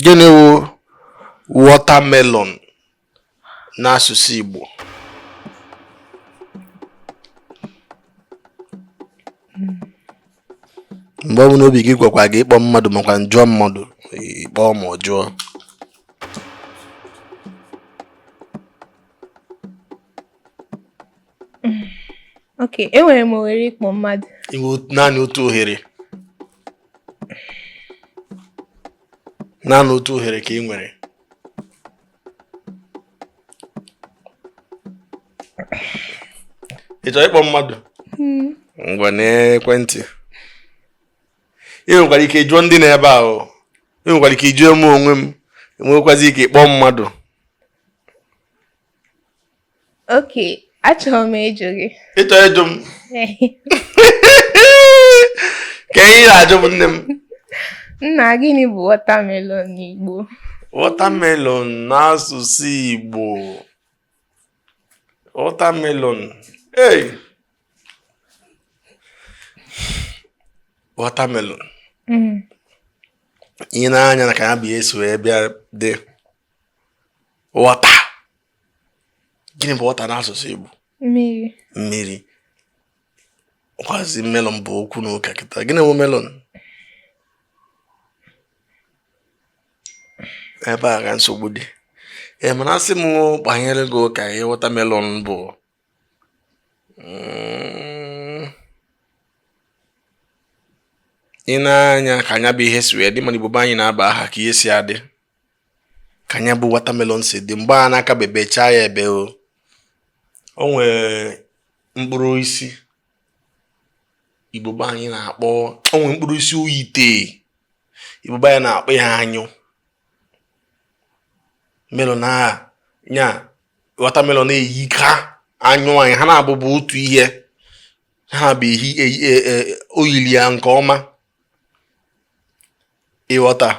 Gịnị wụ watermelon n'asụsụ Igbo? Mgbe ọbụla obi gị gwakwa gị ịkpọ mmadụ makwa jụọ mmadụ, ịkpọ ma ọ jụọ. Ok, enwere m ohere ịkpọ mmadụ? Inwe naanị otu ohere. Naanị otu ohere ka ị nwere. Ị chọrọ ịkpọ mmadụ? Hmm. Ngwa, n'ekwentị. Ị nwekwara ike jụọ ndị nọ ebe ahụ. Ị nwekwara ike jụọ m onwe m. Enwekwazi ike ịkpọ mmadụ. Ok, achọrọ m ịjụ gị. Ị chọrọ ịjụ m? Ka ihe ị na-ajụ m, nne m? Nna, gịnị bụ watermelon n'Igbo? Watermelon n'asụsụ Igbo. Watermelon. Hey! Watermelon. Ihe n'anya na ka ya bụ ihe si wee bịa dị. Water. Gịnị bụ water n'asụsụ Igbo? Mmiri. Mmiri. Kwazi melon bụ okwu na ụka kịta. Gịnị bụ melon? Ebe a ka nsogbu dị. Ee, mana asị m gbanyere gị ụka ihe watermelon bụ. Ị na-anya ka anya bụ ihe si wee dị, mana Igbo be anyị na-aba aha ka ihe si adị, ka anya bụ watermelon si dị mgbe a na-aka bebechaa ya ebe o nwee mkpụrụ isi Igbo be anyị na-akpọ, o nwee mkpụrụ isi oyite Igbo be anyị na-akpọ ya anyụ melon. A nya watermelon eyika anyụ anyị, ha na-abụbụ otu ihe, ha bụ ehi oyili ya nke ọma. Ịghọta?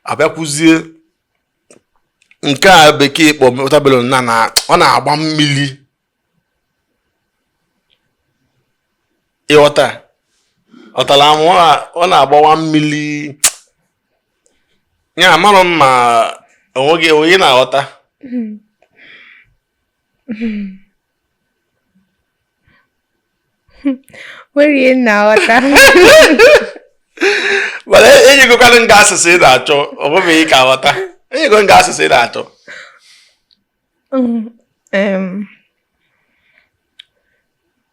Abịakwuzie nke a bekee kpọ watermelon na ọ na-agba mmiri. Ịghọta? Ọtara amụ, ọ na-agbawa mmiri ya. Amarọ m ma onwe gị onye na-aghọta. Nwere ihe m na-aghọta. Mana enyegokwanụ m gị asịsa ị na-achọ. Ọ bụghị ka aghọta, enyego m gị asịsa ị na-achọ.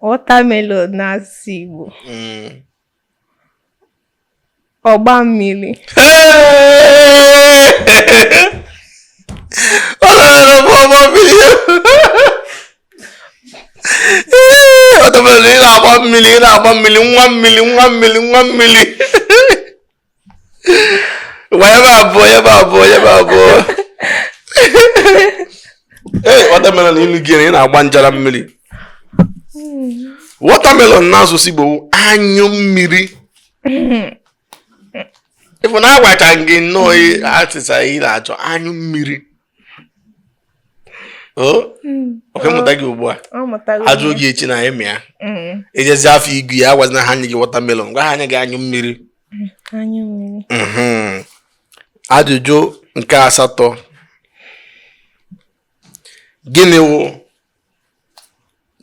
Watermelon n'asụsụ Igbo. Ọgba mmiri. Watermelon bụ ọgba mmiri. Watermelon, ị na-agba mmiri, ị na-agba mmiri, nwa mmiri, nwa mmiri, nwa mmiri. Gwa ebe abụọ, ebe abụọ, ebe abụọ. Ee, watermelon ilu gị ị na-agba njara mmiri. Watermelon n'asụsụ Igbo bụ anyụ mmiri. Ịfụ na agwacha gị nnọọ asịsa ị na-achọ, anyụ mmiri. Ọka mmụta gị ugbu a, ajụ gị echi na ịmị ya ejezi afọ igu ya, agwazina ha nye gị watermelon, gwa ha nye gị anyụ mmiri. Ajụjụ nke asatọ: gịnị wụ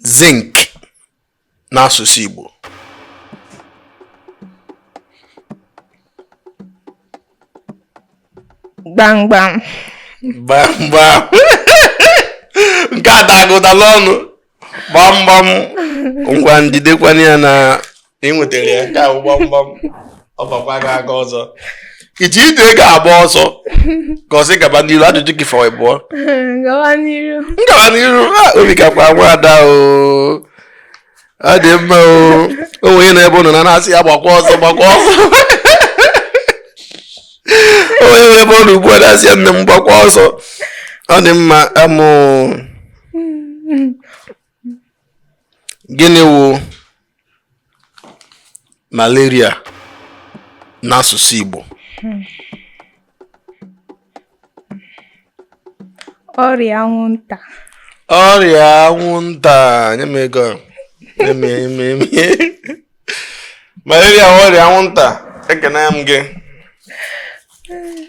zinc n'asụsụ Igbo? Gbamgbam. Gbamgbam. Nke a dagụdala ọnụ. Gbamgbam. Ngwa, njidekwana ya na ị nwetara ya. Nke ahụ gbamgbam, ọ bakwa gị aka ọzọ. Iji ide ego agba ọsọ ka ọ sị gaba n'iru. Ajụjụ gị fọrọ ịbụọ. Gawa n'iru. Gaba n'iru. Obi kakwa nwa ada o, ọ dị mma o. O nwere onye nọ ebe ọ nọ na na-asị ya gbakwa ọsọ, gbakwa ọsọ. O nwere onye ebe ọ nọ ugbu a na-asị ya, nne m, gbakwa ọsọ. Ọ dị mma. Amụ, gịnị wụ malaria n'asụsụ Igbo? Ọrịa anwụnta. Ọrịa anwụnta. Nye m ego a. Nye m, nye m, nye m. Malaria, ọrịa anwụnta. Ekene m gị.